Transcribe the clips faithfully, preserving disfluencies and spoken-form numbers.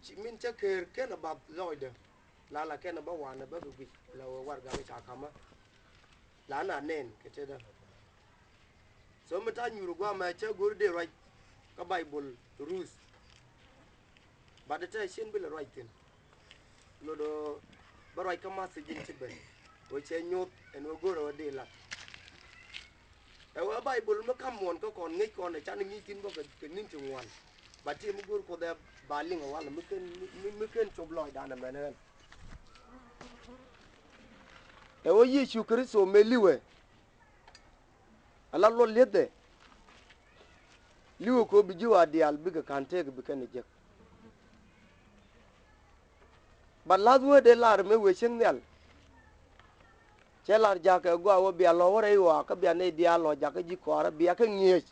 Ci min cä ker kenɛ bath lɔcdä. La la kenɛ bä wanɛ bä bi guic la wee warɛgak ca kamä. La na nɛn kɛ tetdä. So mi ta̱ nyuur guamɛ cä go̱r dee ruac kä Baibol ruth. Bat dee te cien bi lɛ ruac thi̱n. Lot ɣöö bä ruac kä message in ci ben ɣöö cɛ nyoth ɛn ɣöö go̱r ɣöö dee lat. Ɛ ɣöö Baibol mi ka̱m muɔ̱ɔ̱n kä kɔn ŋi̱eckɔn ɛ can ŋi̱i̱c thi̱n bä kɛ ni̱n ti ŋuan. Bat ti mi go̱r Kuoth ɛ ba liŋ ɛ wal mi ken, mi, mi ken cop lɔcdan ɛmɛn ɣän. Ɛ ɣöö Yecu Kritho mëë li̱wɛ. Ala luɔt li̱ethdɛ li̱wɛ kɛ ɣöö bi ji̱ ɣɔaa diaal bikɛ ka̱n tëëk bi kɛn ɛ jek. Bat la̱th wee dee lar mëë wee cieŋ nhial. Cɛ lar ja̱a̱kɛ gɔaa wee bia lɔ wä rɛy ɣɔaa kä bia nɛy diaal lɔ jakä ji̱ kɔaarä bia kɛ ŋi̱eec.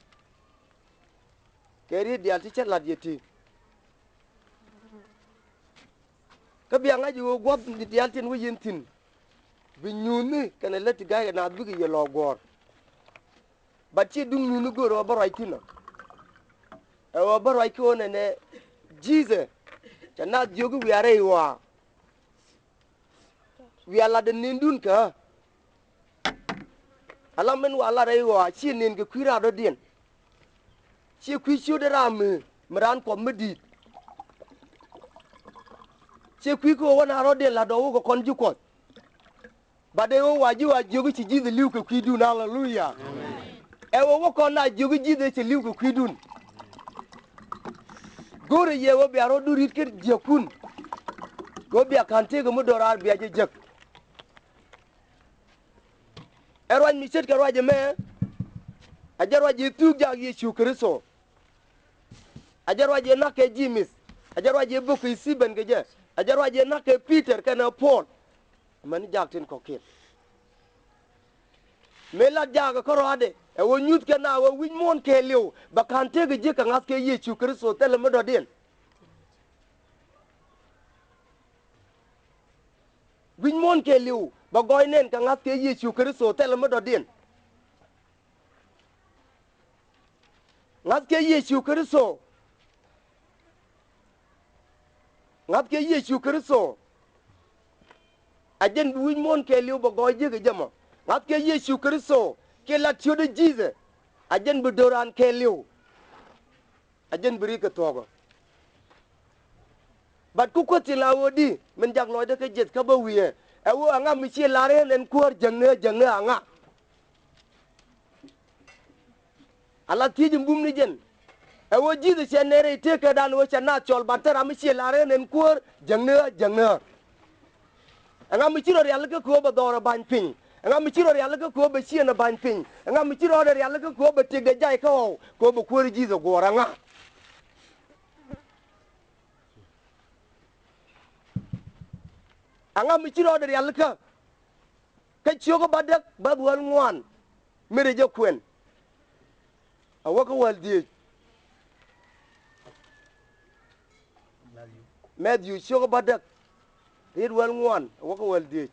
Kɛ riet diaal ti cä la̱t yɛ ti. Kä bia ŋa̱c i̱ ɣöö gua̱th diaal tin wä yɛn thi̱n. Bi nyuuthni kɛnɛ lät ti ga̱ykɛ naath bikɛ yɛ lɔ guɔ̱ɔ̱r. Bat ciɛ duŋ nyuuthni go̱o̱r ɣöö bä ruac thi̱n ɔ. Ɛ ɣöö bä ruac ki ɣöö nɛnɛ Jesus cɛ naath jiök i̱ wiaa rɛy ɣɔaa. Wiaa latdɛ nendun kä ɣä. Ala min wa lat rɛy ɣɔaa ciɛ nen kɛ kui̱ raadɔ̱diɛn. Ciɛ kui̱ ciötdɛ raam mi, mi raan Kuɔth mi di̱i̱t. Ciɛ kui̱ kä ɣöö wä na rɔ̱diɛn la̱t dɔɔk wä kɛ kɔn ji̱ Kuɔth. Bat ɛ ɣöö wa ji̱ wa jiök i̱ ci Jesus li̱w kɛ kui̱dun, aleluya. Ɛ ɣöö wä kɔn na jiök i̱ Jesus ci li̱w kɛ kui̱dun. Go̱o̱rɛ yɛ ɣöö bia rɔ̱du ri̱t kä jiäkun. Ɣöö bia ka̱n tëëk mi do̱raar bia jɛ jek. Ɛ ruac mi ce̱tkɛ ruac ɛmɛ. A jɛ ruac ëë thuk jak Yecu Kritho. A jɛ ruac ëë na̱k kɛ Jemith. A jɛ ruac ëë bök kɛ Stephen kɛ jɛ. A jɛ ruac ëë na̱k kɛ Peter kɛnɛ Paul. Amäni jak tin kɔ̱kiɛn. Mëë lat jaakɛ kärɔaadɛ ɛ ɣöö nyuthkɛ na ɣöö wi̱c muɔ̱ɔ̱n kɛɛliw bɛ ka̱n tëëk ji̱ kɛ ŋa̱thkɛ Yecu Kritho thilɛ mi dɔ̱diɛn. Wi̱c muɔ̱ɔ̱n kɛɛliw bɛ gɔɔy nɛn kɛ ŋa̱thkɛ Yecu Kritho thilɛ mi dɔ̱diɛn. Ŋa̱thkɛ Yecu Kritho. Ŋa̱thkɛ Yecu Kritho. A jɛn bi wi̱c muɔ̱ɔ̱n kɛɛliw bɛ gɔɔy ji̱ kɛ jɛ mɔ. Ŋa̱thkɛ Yecu Kritho kiɛ la tiötdä Jesus. A jɛn bi do̱ran kɛɛliw. A jɛn bi ri̱k kɛ thuɔ̱kä. Bat ku kuäth tin la ɣöö di min jak lɔcdä kä jiɛth kä bä wi̱i̱ ɛ ɣöö ɛŋa mi ciɛ lar ɣän ɛn kuäär jäŋni ɣä jäŋni ɣä ɛŋa. Ala thiec in bum ni jɛn. Ɛ ɣöö Jesus cɛ nɛy rɛy tëëkädan ɣöö cɛ naath cɔl bat thil ram mi ciɛ lar ɣän ɛn kuäär jäŋni ɣä jäŋni ɣä. Ɛŋa mi ci rɔ rialikä kɛ ɣöö bɛ dhɔrɛ ba̱ny piny? Ɛŋa mi ci rɔ rialikä kɛ ɣöö bɛ ciënɛ ba̱ny piny? Ɛŋa mi ci rɔɔdɛ rialikä kɛ ɣöö bɛ tëkdɛ jay kä ɣɔw kɛ ɣöö bɛ kuäär Jesus guɔ̱ɔ̱r ɛŋa? Ɛŋa mi ci rɔɔdɛ rialikä? Kä ciökä bädäk bäth wäl ŋuan mi rɛy jɛ kuɛn. A wä kä wäl dhieec. Matthew ciökä bädäk riet wäl ŋuan a wä kä wäl dhieec.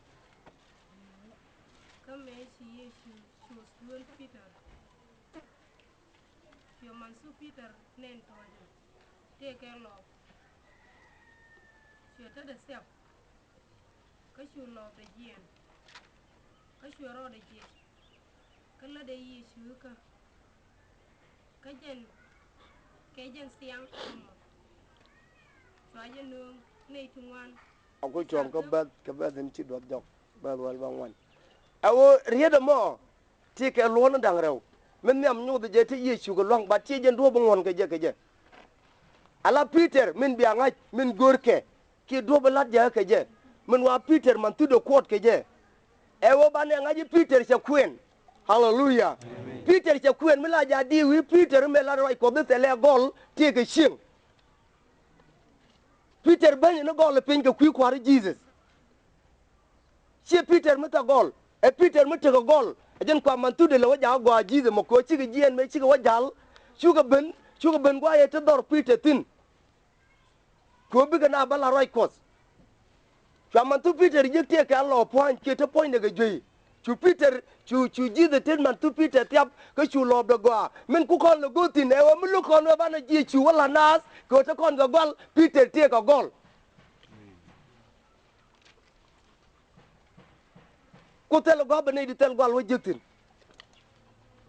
Kä mëë ci Yecu cuɔth duel Peter, cuɛ man thu Peter nɛn tɔ̱ɔ̱cä tëëkɛ lɔɔk. Cuɛ tetdɛ thiap. Kä cu lɔɔpdɛ jiɛɛn. Kä cuɛ rɔɔdɛ jiɛc. Kä lätdɛ Yecu ikä. Kä jɛn kɛ jɛn thiaŋ ɛmɔ cua jɛ nööŋ nɛy ti ŋuan. A ku cuɔ̱ŋ kä bäth, kä bäth in ci duɔth jɔk bäth wäl bäŋuan. Ɛ ɣöö riet ɛmɔ ti kɛ luɔ̱n da̱ŋ rɛw. Min nhiam nyoth jɛ ti Yecu kɛ lua̱ŋ bat ci jɛn duɔ̱ɔ̱p ŋuɔ̱n kɛ jɛ kɛ jɛ. Ala Peter min bia ŋa̱c min görkɛ kiɛ duɔ̱ɔ̱p lat jɛ kɛ jɛ. Min wa Peter man thutdɛ kuɔt kɛ jɛ. Ɛ ɣöö banɛ ŋa̱c i̱ Peter cɛ kuɛn. Haleluya. Amen. Peter cɛ kuɛn mi la ja̱ di̱i̱ wi̱i̱ Peter mëë lat ruac Kuɔth i̱ thilɛ gɔl tëëkɛ cieŋ. Peter bänyɛ ni gɔl piny kɛ kui̱ kua̱ri Jesus. Ciɛ Peter mi thil gɔl, ɛ Peter mi tekɛ gɔl. Ɛ jɛn kua man thutdɛ lɛ wä ja̱ gɔaa Jesus mɔ kɛ ɣöö cikɛ jiɛɛn mëë cikɛ wä ja̱l. Cukɛ ben, cukɛ ben guayɛ ti dhɔr Peter thi̱n. Kɛ ɣöö bikɛ na bä la ruac Kuɔth. Cua man thuk Peter jiäk tëëkɛ a lɔ pua̱ny kiɛ te puɔ̱nydɛ kɛ juey. Cu Pi-tɔr, cu, cu Ji̱thɛ tet man thuk Pi-tɔr thiap, kä cu lɔɔpdɛ gɔaa. Min ku kɔn lɛ go̱o̱r thi̱n ɛ ɣöö mi lo̱k kɔn ɣöö banɛ ji̱ cu wä la̱t naath, kɛ ɣöö te kɔn kɛ gɔl, Pi-tɔr tëëkɛ gɔl. Ku thil gua̱a̱p bä nɛy di thil gua̱l wä jek thi̱n.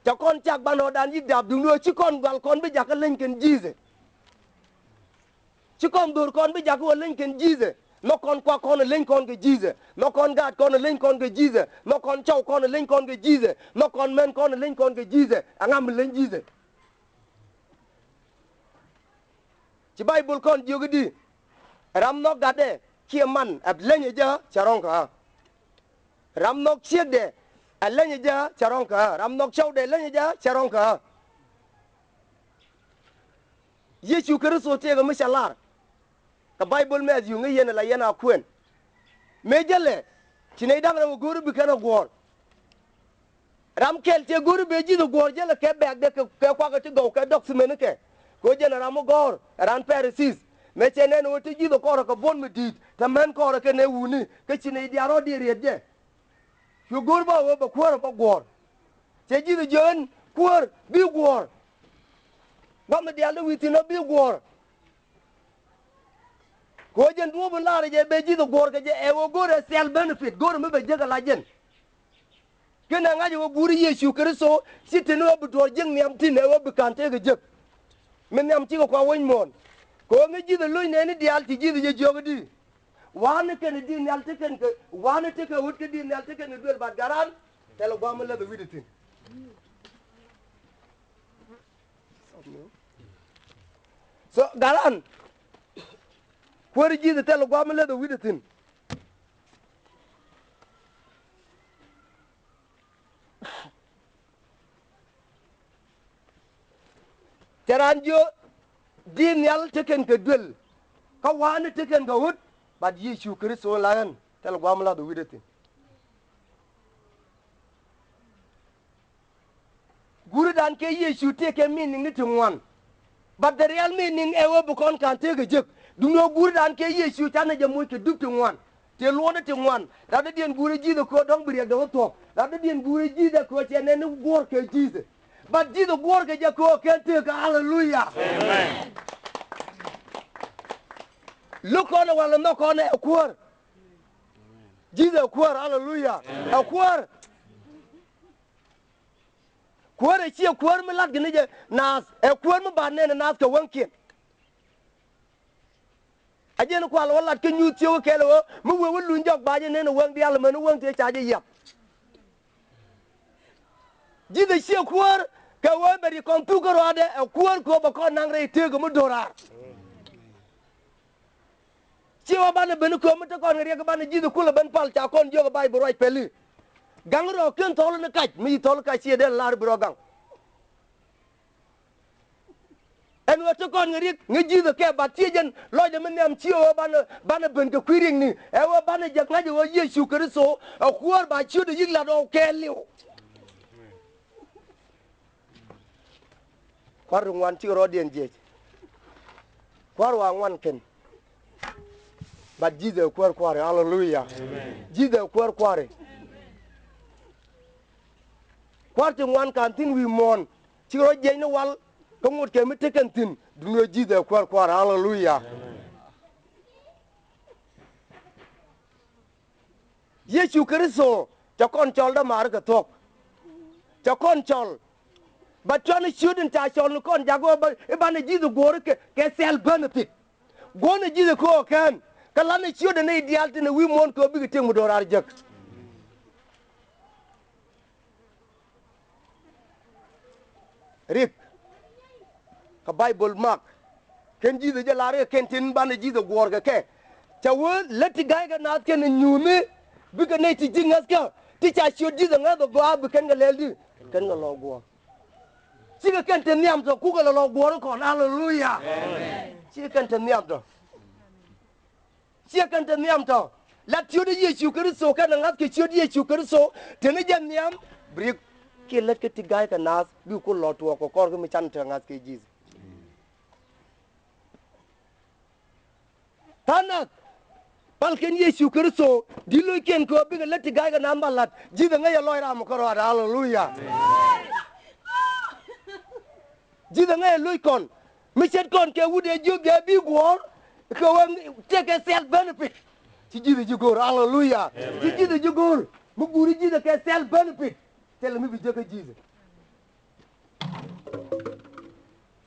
Ca kɔn cak banɛ ɣɔ̱dan yi̱k daap duŋdu ɣöö ci kɔn gua̱l kɔn bi jakä leny kɛn Ji̱thɛ. Ci kɔn dho̱r kɔn bi jakä wä leny kɛn Ji̱thɛ. Nhɔk kɔn kuak kɔn ɛ leny kɔn kɛ Ji̱thɛ. Nhɔk kɔn gaat kɔn ɛ leny kɔn kɛ Ji̱thɛ. Nhɔk kɔn cɔw kɔn ɛ leny kɔn kɛ Ji̱thɛ. Nhɔk kɔn män kɔn ɛ leny kɔn kɛ Ji̱thɛ. Ɛŋa mi leny Ji̱thɛ? Ci Bayböl kɔn jiök i̱di? Ram nhɔk gatdɛ kiɛ man ɛ lenyɛ jɛ cɛ rɔ̱ŋ kä ɣä. Ram nhɔk ciekdɛ ɛ lenyɛ jɛ cɛ rɔ̱ŋ kä ɣä. Ram nhɔk cɔwdɛ ɛ lenyɛ jɛ cɛ rɔ̱ŋ kä ɣä. Yecu Kritho tëëkɛ mi cɛ lar. Kɛ Bayböl Mɛthiu ŋäc yɛn ala yɛn a kuɛn. Mëë jälɛ ci nɛy da̱ŋ rɛw ɛ go̱o̱ri bi kɛn ɛ guɔ̱ɔ̱r. Ram kɛl cɛ go̱o̱ri bɛ Ji̱thɛ guɔ̱ɔ̱r jälɛ kɛ bɛɛkdɛ kɛ, kɛ kuakɛ ti gɔw kɛ dɔk thimenikɛ. Kɛ ɣöö jɛn ɛ ram mi gɔ̱r ɛ ran Pharisees. Mëë cɛ nɛn ɣöö te Ji̱thɛ kɔrɛ kɛ buɔ̱n mi di̱i̱t, te män kɔrɛ kɛnɛ wutni, kä ci nɛy diaal rɔ̱diɛn riet jɛ. Cu go̱o̱r bä ɣöö bɛ kuäärä bä guɔ̱ɔ̱r. Cɛ Ji̱thɛ jiök ɛn kuäär bi guɔ̱ɔ̱r. Gua̱th mi diaal dee wi̱i̱ thi̱n ɔ bi guɔ̱ɔ̱r. Kɛ ɣöö jɛn duɔ̱ɔ̱p in laarä jɛ bɛ Ji̱thɛ guɔ̱ɔ̱r kɛ jɛ ɛ ɣöö go̱o̱rɛ self benefit, go̱o̱rɛ mi bɛ jek ala jɛn. Kɛnɛ ŋa̱c ɛ ɣöö guuri Yecu Kritho ci te ni ɣöö bi duɔ̱ɔ̱r jiäk nhiam tin ɛ ɣöö bi ka̱n tëëkɛ jek. Mi nhiam cikɛ kua wec muɔ̱ɔ̱n. Kɛ ɣöö ŋäc Ji̱thɛ lo̱c nɛɛni diaal ti Ji̱thɛ jɛ jiök i̱di? Wa̱a̱ni kɛnɛ di̱t nhial te kɛn kɛ, wa̱a̱ni tekɛ ɣöt kä di̱t nhial te kɛn kɛ duël, bat garan thilɛ gua̱a̱m mi läthɛ wi̱cdɛ thi̱n. So garan kuäär Ji̱thɛ thilɛ gua̱a̱m mi läthɛ wi̱cdɛ thi̱n. Cɛ raan jiök di̱t nhial te kɛn kɛ duël, kä wa̱a̱ni te kɛn kɛ ɣöt, bat Yecu Kritho in la ɣän thilɛ gua̱a̱m mi läthɛ wi̱cdɛ thi̱n. Guuridan kɛ Yecu tëëkɛ meaning ni ti ŋuan. But the real meaning ɛ ɣöö bi kɔn ka̱n tëëkɛ jek. Duundɛ ɣöö guuridan kɛ Yecu canɛ jɛ moc kɛ dup ti ŋuan. Tëë luɔtdä ti ŋuan. Latdädiɛn guuri Ji̱thɛ kɛ ɣöö dɔ̱ŋ bi riɛkdɛ wä thuɔ̱k. Latdädiɛn guuri Ji̱thɛ kɛ ɣöö cɛ nɛn ni guɔ̱ɔ̱r kɛ Ji̱thɛ. But Ji̱thɛ guɔ̱ɔ̱r kɛ jɛ kɛ ɣöö kɛn tëëkɛ, aleluya. Amen. Lo̱k kɔn ɛ wal ɛ nhɔk kɔn ɛ kuäär. Ji̱thɛ ɛ kuäär, aleluya. Amen. Ɛ kuäär. Kuäär ɛ ciɛ kuäär mi la̱tkɛ ni jɛ naath, ɛ kuäär mi ba nɛn ɛ naath kɛ wäŋkiɛn. A jɛn kual wä lat kä nyuuth ciök kɛl ɛ ɣöö mi wee wä luny jɔk ba jɛ nɛn ɛ wäŋ diaal, amäni wäŋ tëë ca jɛ yiap. Ji̱thɛ ciɛ kuäär kɛ ɣöö bɛ ri kɔn thuk kä ruaadɛ, ɛ kuäär kɛ ɣöö bɛ kɔn naŋ rɛy tëëk kɛ mi do̱raar. Ciɛ wä banɛ ben kɛ ɣöö mi te kɔn kɛ riɛk banɛ Ji̱thɛ kulɛ ben pal, ca kɔn jiök ɛ Bayböl ruac pɛli. Gaŋ rɔɔk ken thɔl ni kac, mi ci thɔl kac ciɛ dee lar bi rɔ gaŋ. Ɛn ɣöö te kɔn kɛ riɛk ŋäc Ji̱thɛ kɛ, bat ciɛ jɛn lɔcdɛ mi nhiam ciɛ ɣöö banɛ, banɛ ben kɛ kui̱ riɛkni. Ɛ ɣöö banɛ jɛ ŋa̱c ɛ ɣöö Yecu Kritho ɛ kuäär ba ciötdɛ yi̱k la̱t ɣɔw kɛɛliw. Kua̱r ti ŋuan cikɛ rɔɔdiɛn jiɛc. Kua̱r wa ŋuan kɛn. But Ji̱thɛ kuäär kua̱ri. Aleluya. Amen. Ji̱thɛ kuäär kua̱ri. Kua̱r ti ŋuan ka̱n thi̱n wi̱i̱ muɔ̱ɔ̱n. Cikɛ rɔ jiɛc ni wal kä ŋot kɛ mi tekɛn thi̱n. Duundɛ Ji̱thɛ kuäär kua̱ri. Aleluya. Amen. Yecu Kritho cɛ kɔn cɔl dämaari kɛ thuɔ̱k. Cɛ kɔn cɔl. Ba cuanɛ ciöt in ca cɔl ni kɔn jak ɣöö ba, i̱ banɛ Ji̱thɛ guɔ̱ɔ̱ri kɛ, kɛ self benefit. Guɔ̱nɛ Ji̱thɛ kɛ ɣöö kɛn. Kä lanɛ ciötdɛ nɛy diaal tin ɛ wi̱i̱ muɔ̱ɔ̱n kɛ ɣöö bikɛ tëk mi do̱raar jek. Rik kä Bayböl Mak, kɛn Ji̱thɛ jɛ lar kɛ kɛn tin banɛ Ji̱thɛ guɔ̱ɔ̱r kɛ kɛ. Cɛ wee lät ti ga̱ykɛ naath kɛn nyuuthni, bikɛ nɛy ti ji̱ ŋäthkä ti ca ciöt Ji̱thɛ ŋäth ɛ gɔaa, bi kɛn kɛ lɛl di, kɛn kɛ lɔ guɔ̱ɔ̱r. Cikɛ kɛn te nhiam tɔ kukɛ lɔ lɔ guɔ̱ɔ̱r kɔn. Aleluya. Amen. Cikɛ kɛn te nhiam tɔ. Ciɛ kɛn te nhiam tɔ. La ciöt Yecu Kritho kɛn ɛ ŋa̱th kɛ ciöt Yecu Kritho. Te ni jɛ nhiam, bi riɛk kiɛ lät kä ti ga̱ykɛ naath, bi ku lɔ tuɔɔk kɛ kɔr kä mi can te ŋa̱th kɛ Ji̱thɛ. Tha̱a̱ŋ nath, Pal kɛn Yecu Kritho, di lo̱ckiɛn kɛ ɣöö bikɛ lät ti ga̱ykɛ naath malath. Ji̱thɛ ŋäcɛ lɔc ram ɔ kärɔaadɛ. Aleluya. Ji̱thɛ ŋäcɛ lo̱c kɔn. Mi ce̱t kɔn kɛ wut ɛ jiök jɛ bi guɔ̱ɔ̱r kɛ ɣöö tëëkɛ self benefit. Ci Ji̱thɛ ji̱ go̱o̱r. Aleluya. Ci Ji̱thɛ ji̱ go̱o̱r. Mi guuri Ji̱thɛ kɛ self benefit, thilɛ mi bi jek kä Ji̱thɛ.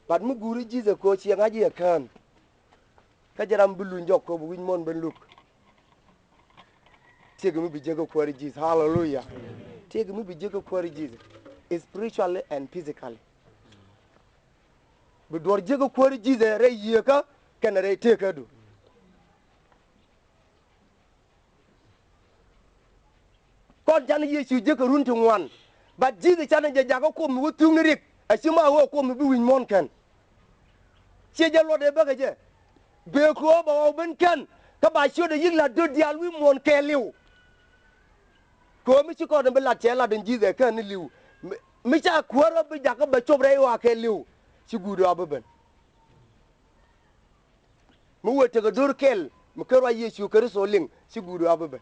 But mi guuri Ji̱thɛ kɛ ɣöö ciɛ ŋa̱c yɛ kään. Kä jɛ ram bi luny jɔk kɛ ɣöö bi wi̱c muɔ̱ɔ̱n ben luk. Tiek mi bi jek kä kuäär Ji̱thɛ. Aleluya. Tiek mi bi jek kä kuäär Ji̱thɛ, spiritually and physically. Bi duɔ̱ɔ̱r jek kä kuäär Ji̱thɛ rɛy yieekä kɛnɛ rɛy tëëkädu. Kɔn canɛ Yecu jek kɛ run ti ŋuan. But Ji̱thɛ canɛ jɛ jakä Kuoth mi wä thuŋni riɛk, a ci ma ɣöö Kuoth mi bi wi̱c muɔ̱ɔ̱n kɛn. Ciɛ jɛ luɔt ëë bäkɛ jɛ. Bëë kɛ ɣöö bɛ ɣɔw ben kän kä ba ciötdɛ yi̱k la̱t döt diaal wi̱i̱ muɔ̱ɔ̱n kɛɛliw. Kɛ ɣöö mi ci kɔn bi lat cɛ lat in Ji̱thɛ kän ni li̱w. Mi, mi ca kuäärä bi jakä bɛ cop rɛy ɣɔaa kɛɛliw, ci guut ɣɔaa bi ben. Mi wëë tekɛ do̱r kɛl mi ken ruac Yecu Kritho liŋ, ci guut ɣɔaa bi ben.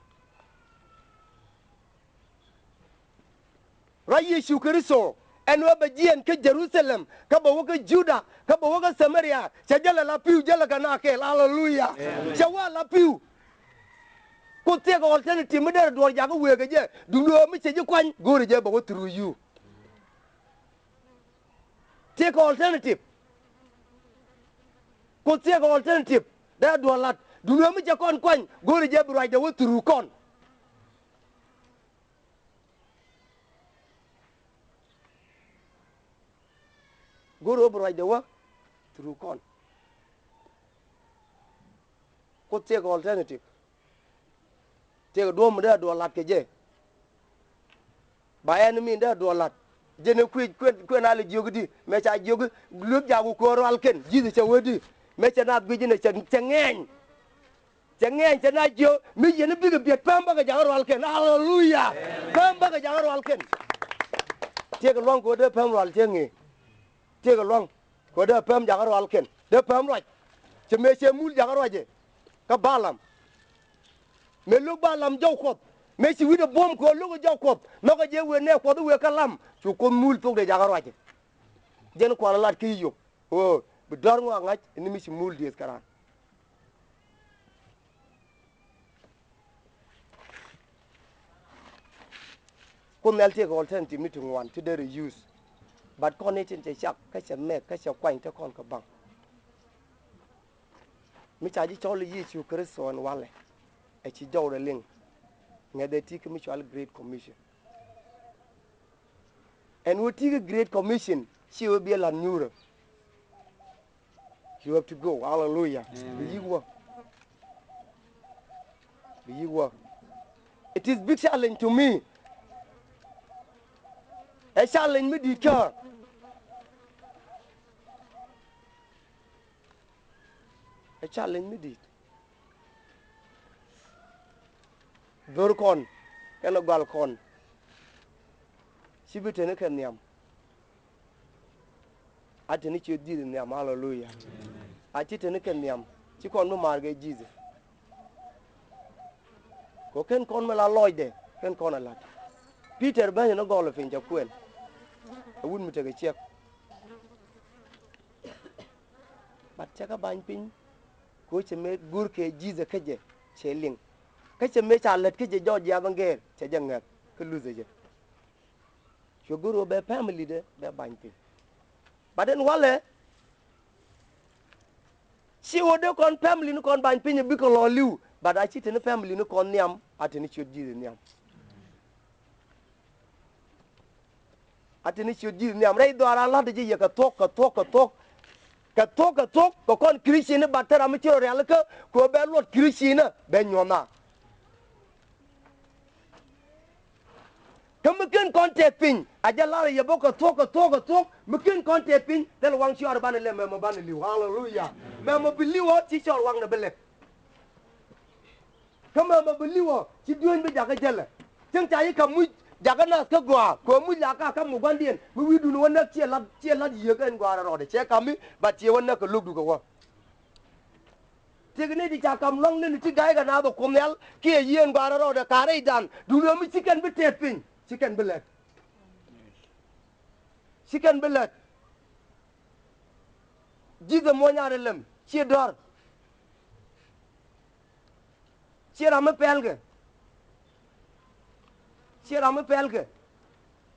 Ruac Yecu Kritho ɛn ɣöö bɛ jiɛɛn kä Jɛ-ru-tha-lɛm, kä bɛ wä kä Juda, kä bɛ wä kä Tha-mɛ-ria, cɛ jälɛ la pi̱w, jälɛ kɛ naath kɛl. Aleluya. Amen. Cɛ wä la pi̱w. Ku thiek alternative mi derɛ duɔ̱ɔ̱r jakä wëë kɛ jɛ, duundɛ ɣöö mi cɛ ji̱ kuany, go̱o̱rɛ jɛ bɛ wä through you. Thiek alternative. Ku thiek alternative derɛ duɔ̱ɔ̱r lat, duundɛ ɣöö mi cɛ kɔn kuany, go̱o̱rɛ jɛ bi ruacdɛ wä through kɔn. Go̱o̱rɛ ɣöö bi ruacdɛ wä through kɔn. Ku thiek alternative. Thiek duɔ̱ɔ̱p mi dee a duɔ̱ɔ̱r lat kɛ jɛ. Ba ɛn mi dee a duɔ̱ɔ̱r lat. Jɛn ɛ kui̱ kuɛn, kuɛn a lɛ jiök di, mëë ca jiök, luek jaku kɛ rual kɛn, Ji̱thɛ cɛ wee di. Mëë cɛ naath guic inɛ cɛ, cɛ ŋɛɛny. Cɛ ŋɛɛny, cɛ naath jiök mi yɛn bikɛ biɛt, päm bäkɛ jakä rual kɛn. Aleluya. Päm bäkɛ jakä rual kɛn. Tiek luaŋ kɛ ɣöö dee päm rual tiek ŋi̱i̱. Tiek luaŋ kɛ ɣöö dee päm jakä rual kɛn, dee päm ruac. Cɛ mëë cɛ mul jakä ruacɛ kä Balaam. Mëë lo̱k Balaam jɔw Kuɔth, mëë ci wi̱cdɛ buɔ̱m kɛ ɣöö lo̱k jɔw Kuɔth, nhɔkɛ jɛ wëë nɛɛ Kuɔth i̱ wëë kä lam, cu Kuoth mul thokdɛ jakä ruacɛ. Jɛn kualɛ lat kä Iyop ɣöö bi dɔ̱r ŋɔak ŋa̱c ni mi ci mul dieth kɛ raan. Kuoth Nhial tiek alternative ni ti ŋuan ti derɛ use. But kɔn ni tin cɛ cak kä cɛ mɛk kä cɛ kuany te kɔn kɛ baŋ. Mi ca ji̱ cɔl i̱ Yecu Kritho ɛn walɛ, ɛ ci jɔwdɛ liŋ. Ŋäcɛ ti kä mi cɔal Great Commission. Ɛn ɣöö ti kä Great Commission, ci ɣöö bi ɛ la̱t nyuurä. You have to go. Hallelujah. Amen. Bi yi̱k wä. Bi yi̱k wä. It is big challenge to me. Ɛ challenge mi di̱i̱t kä. Ɛ challenge mi di̱i̱t. Dho̱r kɔn kɛnɛ gɔal kɔn, ci bi te ni kɛ nhiam. A te ni ciöt Ji̱thɛ nhiam. Aleluya. A ci te ni kɛ nhiam, ci kɔn bi maar kɛ Ji̱thɛ. Kɛ ɣöö /ken kɔn mi la lɔcdɛ, /ken kɔn a la̱t. Pi-tɛr bänyɛ ni gɔl ɛ piny, cɛ kuɛn. Ɛ wut mi tekɛ ciɛk. But cɛ kɛ ba̱ny piny. Kɛ ɣöö cɛ mëë go̱r kɛ Ji̱thɛ kä jɛ, cɛ liŋ. Kä cɛ mëë ca lät kä jɛ jɔw jiath ɛn gɛɛr, cɛ jɛ ŋäth kä luthɛ jɛ. Cuɛ go̱r ɣöö bɛ family dɛ bɛ ba̱ny piny. But ɛn walɛ, ci ɣöö dee kɔn family ni kɔn ba̱ny piny ɛ bikɛ lɔ̱ɔ̱ li̱w. But a ci te ni family ni kɔn nhiam, a te ni ciöt Ji̱thɛ nhiam. A te ni ciöt Ji̱thɛ nhiam. Rɛy dhɔaaran la̱tdä ji̱ yɛ kɛ thuɔ̱k, kɛ thuɔ̱k, kɛ thuɔ̱k. Kɛ thuɔ̱k, kɛ thuɔ̱k, kɛ kɔn Christian ni, but te ram mi ci rɔ rialikä kɛ ɣöö bɛ luɔt Christian ni bɛ nyuɔ̱th na. Kä mi /ken kɔn tɛth piny, a jɛ la̱rä yɛ bä kɛ thuɔ̱k, kɛ thuɔ̱k, kɛ thuɔ̱k. Mi /ken kɔn tɛth piny, thil waŋ cuarɛ banɛ lɛp, mɛmɛ banɛ li̱w. Haleluya. Mɛmɛ bi li̱w ɔ, ci cuarɛ waŋnɛ bi lɛp. Kä mɛmɛ bi li̱w ɔ, ci dueeny bi jakä jälɛ. Cäŋ ca ji̱ ka̱m muc jakä nath kä gɔaa, kɛ ɣöö muc la ka ka̱m kɛ gua̱ndiɛn, mi wi̱i̱dun wä näk, ciɛ la̱t, ciɛ la̱t yiëë kɛn gɔaa rɔɔdɛ, cɛ ka̱m mi, but ciɛ wä näk kɛ lo̱kdu kɛ wä. Tëk ni ti ca kam luaŋ ni ti ga̱a̱c kɛ naath ɛ Kuoth Nhial kiɛ yieen gɔaa rɔɔdɛ ka̱rɛcdan. Duundɛ mi ci kɛn bi tɛth piny, ci kɛn bi lät. Ci kɛn bi lät. Ji̱th ɛ muɔ̱ny a rɛ lɛm ciɛ dɔ̱r. Ciɛ ram mi pɛlkɛ. Ciɛ ram mi pɛlkɛ.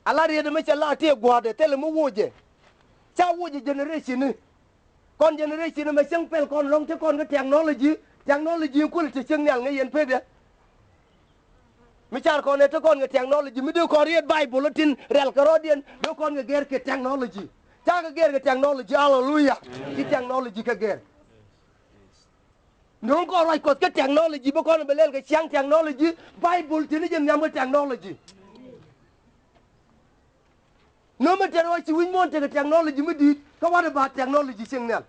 Ala riet mi cɛ la tëë gua̱a̱dɛ thilɛ mi wocɛ. Ca wocɛ generation ni. Kɔn generation ni mɛ cäŋ pɛl kɔn lɔŋ te kɔn kɛ technology. Technology in kulɛ te cieŋ nhial ŋäc yɛn pekdɛ. Mi car kɔn ɛ te kɔn kɛ technology mi dee kɔn riet Bible tin rɛl kɛ rɔɔdiɛn dee kɔn kɛ gɛr kɛ technology. Ca kɛ gɛr kɛ technology, hallelujah. Ci technology kɛ gɛr. Nöŋ kɔn ruac Kuɔth kä technology bä kɔn bɛ lɛl kɛ ciaŋ technology, Bible tini jɛ nhiam kɛ technology. Nöŋ mɛ tɛr ruac ci wi̱c muɔ̱ɔ̱n tekɛ technology mi di̱i̱t kä what about technology cieŋ nhial.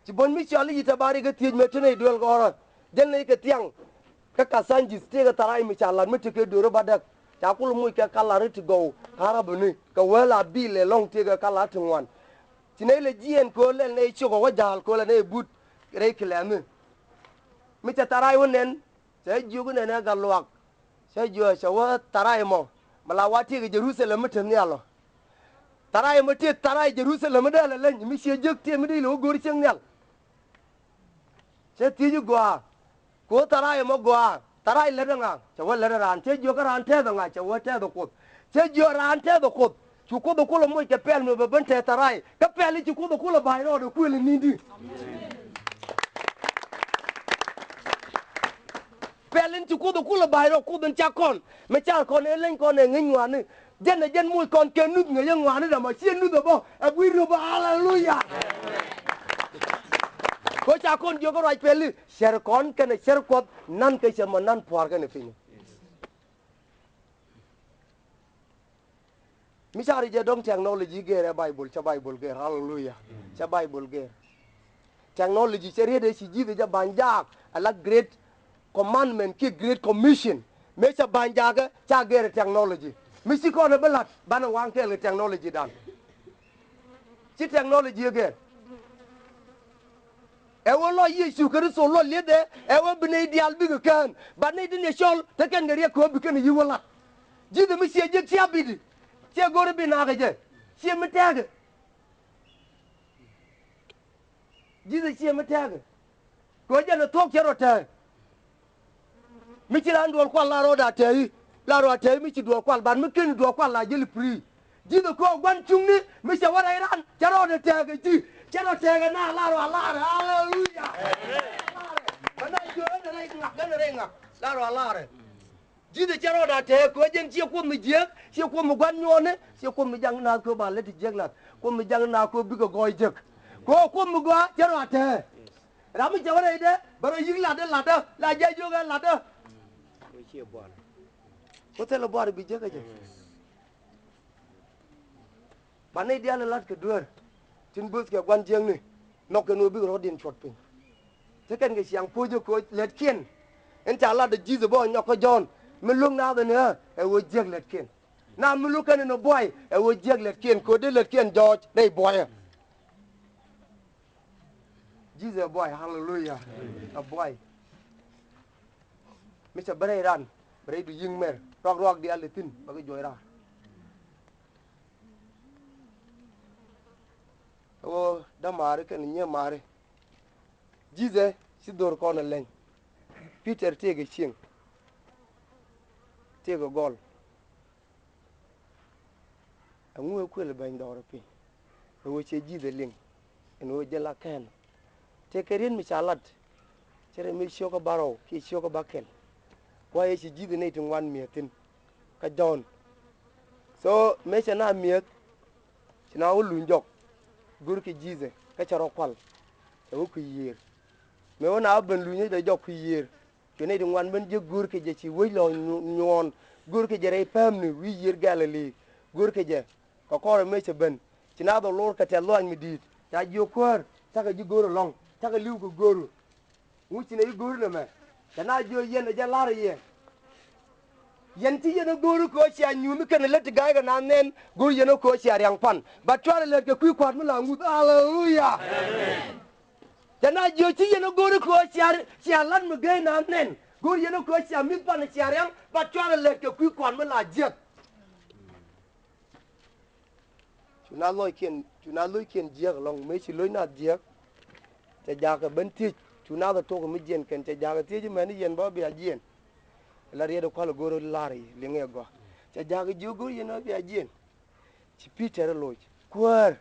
Ci buɔ̱ny mi cɔal i̱ yi tɛ ba ri kɛ thiec mɛ tini i̱ duel gɔ̱rä jɛn ni kɛ thiaŋ. Kä ka scientist tëëkɛ tharay mi ca lat mi tekɛ do̱ri ba däk ca kul muc kɛ kalar ti gɔw karabuni kɛ wee la bil ɛ lɔŋ tëëkɛ kalar ti ŋuan. Ci nɛy lɛ jiɛɛn köö lɛl nɛy ciök ɛ wä ja̱a̱l köö lɛ nɛy but rɛy kilɛɛmi. Mi cɛ tharay wä nɛn cɛ jiök nɛn ɛ gat luaak. Cɛ jiök cɛ wä tharay mɔ mi la wa tëëkɛ Jerusalem mi te nhial ɔ. Tharay mɔ tëëk tharay Jerusalem mi dee lɛ leny mi ciɛ jek tëë mi dee lɛ wä go̱o̱r cieŋ nhial. Cɛ thiec i̱ gɔaa. Kɛ ɣöö tharay ɛmɔ gɔaa, tharay lät ɛŋa? Cɛ wä lät ɛ raan. Cɛ jiök kä raan tɛth ɛŋa? Cɛ wä tɛth ɛ Kuoth. Cɛ jiök raan tɛth ɛ Kuoth. Cu Kuoth ɛ kulɛ moc kɛ pɛl mi bɛ ben tɛth tharay. Kä pɛl in ci Kuoth ɛ kulɛ ba̱a̱c rɔɔdɛ kuël ɛ ni̱n di. Pɛl in ci Kuoth ɛ kulɛ ba̱a̱c rɔɔd Kuoth in cak kɔn. Mi car kɔn ɛ leny kɔn ɛ ŋäc ŋuani. Jɛn ɛ jɛn moc kɔn kɛ nuth ŋäc ɛ ŋuani dama ciɛ nuth ɛ bä ɛ gui̱r röp. Aleluya. Ko ca kɔn jiök kä ruac pɛli cär kɔn kɛnɛ cär Kuɔth nan kɛ cɛ mɔ nan pua̱r kɛnɛ piny. Mi cari jɛ dɔ̱ŋ technology gɛr ɛ Bible, cɛ Bible gɛr. Aleluya. Cɛ Bible gɛr. Technology cɛ riet ɛ ci ji̱th ɛ jɛ ba̱ny jaak ɛ la great commandment kiɛ great commission. Mëë cɛ ba̱ny jakä ca gɛr ɛ technology. Mi ci kɔn ɛ bi la̱t banɛ waŋ kɛɛl kɛ technology dan. Ci technology ɛ gɛr. Ɛ wä lɔ Yecu Kritho lɔ liethɛ ɛ wä bi nɛy diaal bikɛ kään. Ba nɛy ti ni cɔl te kɛn kɛ riɛk kɛ wä bi kɛn yi wä la̱t. Ji̱th mi ciɛ jek cia bidi ciɛ go̱ri bi nakä jɛ. Ciɛ mi tɛkɛ. Ji̱th ciɛ mi tɛkɛ. Kɛ jɛn ɛ thuɔ̱k cɛ rɔ tɛɛ. Mi ci raan duɔl kual la rɔɔda tɛɛ i̱ la rɔɔda tɛɛ i̱ mi ci duɔl kual ban mi ken duɔl kual la jeli piri. Ji̱th ɛ köök gua̱n cuŋni mi cɛ wä rɛy ran cɛ rɔɔdɛ tɛɛ kɛ ji̱ cɛ rɔ tɛɛ kɛ na la rɔɔda laarɛ. Aleluya. Mɛ na jiö ɛn rɛy ŋak ɛn rɛy ŋak la rɔɔda laarɛ. Ji̱th ɛ cɛ rɔɔda tɛɛ kɛ wä jɛn ciɛ Kuoth mi jiääk ciɛ Kuoth mi gua̱n nyuɔɔni ciɛ Kuoth mi jaŋ naath kɛ wä ba lät ti jiäk lath Kuoth mi jaŋ naath kɛ wä bikɛ gɔɔy jek. Kɛ wä Kuoth mi gɔaa cɛ rɔɔda tɛɛ. Ram mi cɛ wä rɛydɛ bɛ rɔ yi̱k latdä latdä la jiac jiök ɛ latdä. Wä thilɛ buar bi jiäk ɛ jɛ. Ba nɛy diaal in la̱t kɛ dueer tin böth kɛ gua̱n jiäkni nhɔk kɛn ɣöö bikɛ rɔ̱diɛn cuɔt piny. Te kɛn kɛ ciaŋ puɔ̱cä kööc lätkiɛn in ca lat ɛ Ji̱th ɛ bä ɔ nyɔk kä Jɔ̱ɔ̱n mi lo̱k naath ɛn ɣä ɛ ɣöö jiäk lätkiɛn. Na mi lo̱k kɛn in ɛ buay ɛ ɣöö jiäk lätkiɛn kööt dee lätkiɛn jɔɔc rɛy buɔyä. Ji̱th ɛ buay. Aleluya. Ɛ buay. Mi cɛ bä rɛy ran bɛ rɛydu yi̱ŋ mɛr ruak ruak diaal ti thi̱n bä kɛ juɔc raar. Ɣöö dämaari kɛnɛ nyiee maari. Ji̱thɛ ci dho̱r kɔn ɛ leny. Pi̱tɛr tëëkɛ cieŋ tëëkɛ gɔl. Ɛŋu ɛ kuël ɛ bɛny dhɔr ɛ piny ɛ ɣöö cɛ Ji̱thɛ liŋ ɛn ɣöö jɛ la kɛn. Tëëkɛ riet mi ca lat cɛ rɛ mi cio̱kä ba rɔw kiɛ cio̱kä ba kɛl. Kuayɛ ci Ji̱thɛ nɛy ti ŋuan mi̱eth thi̱n kä Jɔ̱ɔ̱n. So mëë cɛ na mi̱eth ci na wä luny jɔk go̱rkɛ Ji̱thɛ kä cɛ rɔ kual. Cɛ wä kui̱ yiëër mëë wä na wä ben luny dee jɔk kui̱ yiëër. Cuɛ nɛy ti ŋuan ben jiäk go̱o̱rkɛ jɛ ci wec lɔ nyuɔɔn go̱o̱rkɛ jɛ rɛy päämni wi̱i̱ yiër Galili go̱o̱rkɛ jɛ. Kɛ kɔrɛ mëë cɛ ben ci naath ɔ lor kɛ tɛth luaac mi di̱i̱t ca jiök kuäär cakɛ ji̱ go̱o̱r ɛlɔ̱ŋ cakɛ li̱w kɛ go̱o̱ru. Ŋuci nɛ ji̱ go̱o̱r nɛmɛ kɛ na jiök yɛn ɛ jɛ la̱r ɛ yɛ. Yɛn ci yɛn ɛ go̱o̱ri kɛ ɣöö cia nyuuth kɛnɛ lät ti ga̱a̱c kɛ naath nɛn, go̱o̱ri yɛn ɛ kɛ ɣöö cia riaŋ pan. Ba cuarɛ lät kɛ kui̱ kua̱r mi la ŋuth. Aleluya. Cɛ na jiök ci yɛn ɛ go̱o̱ri kɛ ɣöö cia, cia la̱t mi gee naath nɛn, go̱o̱ri yɛn ɛ kɛ ɣöö cia mi̱th pan cia riaŋ. Ba cuarɛ lät kɛ kui̱ kua̱r mi la jiäk. Cu na lo̱ckiɛn, cu na lo̱ckiɛn jiääk ɛlɔ̱ŋ, mëë ci lo̱c naath jiääk. Cɛ jakä ben thiec, cu naath ɛ tok mi jiɛn kɛn, cɛ jakä thiec mɛn i̱ yɛn bä bia jiɛn. La riet ɛ kual ɛ go̱r lar i̱ liŋ ɛ gɔaa. Cɛ jakä jiök go̱r yɛn bä bia jiɛn. Ci Pi̱tɛr ɛ loc, Kuäär,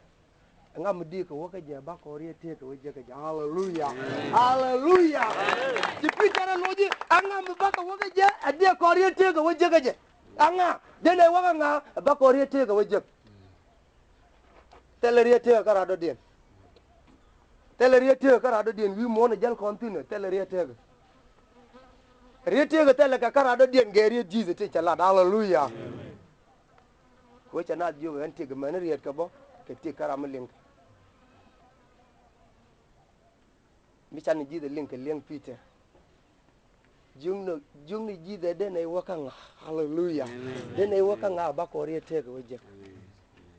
ɛŋa mi dee kɛ wä kä jɛ, ba kɔn riet tëëk kɛ wä jek kä jɛ. Aleluya. Aleluya. Ci Pi̱tɛr ɛ loc i̱, ɛŋa mi ba kɛ wä kä jɛ, ɛ dee kɔn riet tëëk kɛ wä jek kä jɛ. Ɛŋa? Dee nɛ wä kä ŋa, ɛ ba kɔn riet tëëk kɛ wä jek. Thilɛ riet tëëk kä rat dɔ̱diɛn. Thilɛ riet tëëk kä rat dɔ̱diɛn, wi̱i̱ muɔ̱ɔ̱n ɛ jäl kɔn thi̱n ɛ, thilɛ riet tëëk. Riet tëëk thilɛ kɛ kä rat dɔ̱diɛn, gɛ riet Jesus ti cɛ lat. Aleluya. Kɛ ɣöö cɛ naath jiök ɣän tëëk mɛn riet kɛ bä kɛ tëëk kä ram mi liŋ. Mi canɛ Jesus liŋ kɛ liɛŋ Pi̱tɛr. Jiökni, jiökni Jesus, dee nɛy wä kä ŋa? Aleluya. Amen. Dee nɛy wä kä ŋa, ba kɔn riet tëëk kɛ wä jek. Amen.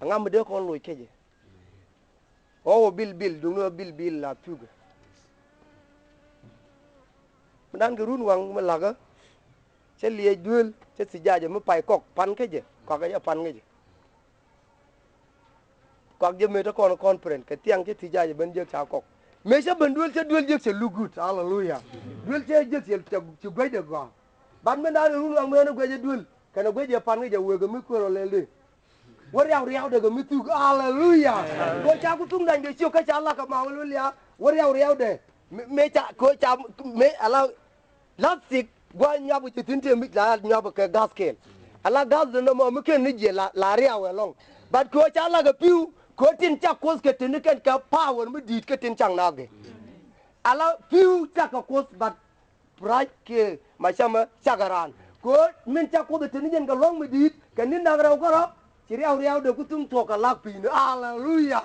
Ɛŋa mi dee kɔn loc kä jɛ? Ɣɔw ɛ bilbil, duŋni ɣä bilbil la thukɛ. Mi dan kɛ run waŋ mi lakä. Cä liɛc duel, cä thi̱ jacɛ mi pay kɔk pan kä jɛ, kɔak ɛ jɛ pan kä jɛ. Kɔak jɛ mëë te kɔn conference kɛ thiaŋ, cä thi̱ jacɛ ben jek ca kɔk. Mëë cä ben duel, cä duel jek cɛ look good. Aleluya. Duel cä jek cɛ, cɛ, ci guecdɛ gɔaa. Ban mi dan kɛ run waŋ mi ɣän ɛ guecɛ duel kɛnɛ guecɛ pan kä jɛ, wëë kɛ mi kuër ɔ lɛl dee. Wä riaw riaw dɛ kɛ mi thuk. Aleluya. Kɛ ca ku thuk nany kɛ ciök kä ca lak kɛ ma wä lulia. Wä riaw riaw dɛ. Mëë, mëë ca, kɛ ca, mëë ala. Lastik gua̱a̱ nyuap kɛ ci thi̱n tëë mi la nyuap kɛ gas kɛl. Ala gas dɛ nɔmɔ mi ken ni jiɛ la, la riaw ɛlɔŋ. But kɛ ca lak kɛ pi̱w, kɛ tin ca kuoth kɛ tin ni kɛn kɛ power mi di̱i̱t kɛ tin cak nak gɛ. Ala pi̱w cak kɛ kuoth, but Prac kiɛ macamɛ cakɛ raan. Kɛ ɣöö min ca Kuoth ɛ te ni jɛn kɛ lua̱ŋ mi di̱i̱t kɛ ni̱n da̱ŋ rɛw kärɔ̱, ci riaw riaw dee ku thuŋ thuɔ̱k kɛ la̱k pi̱i̱ni. Aleluya.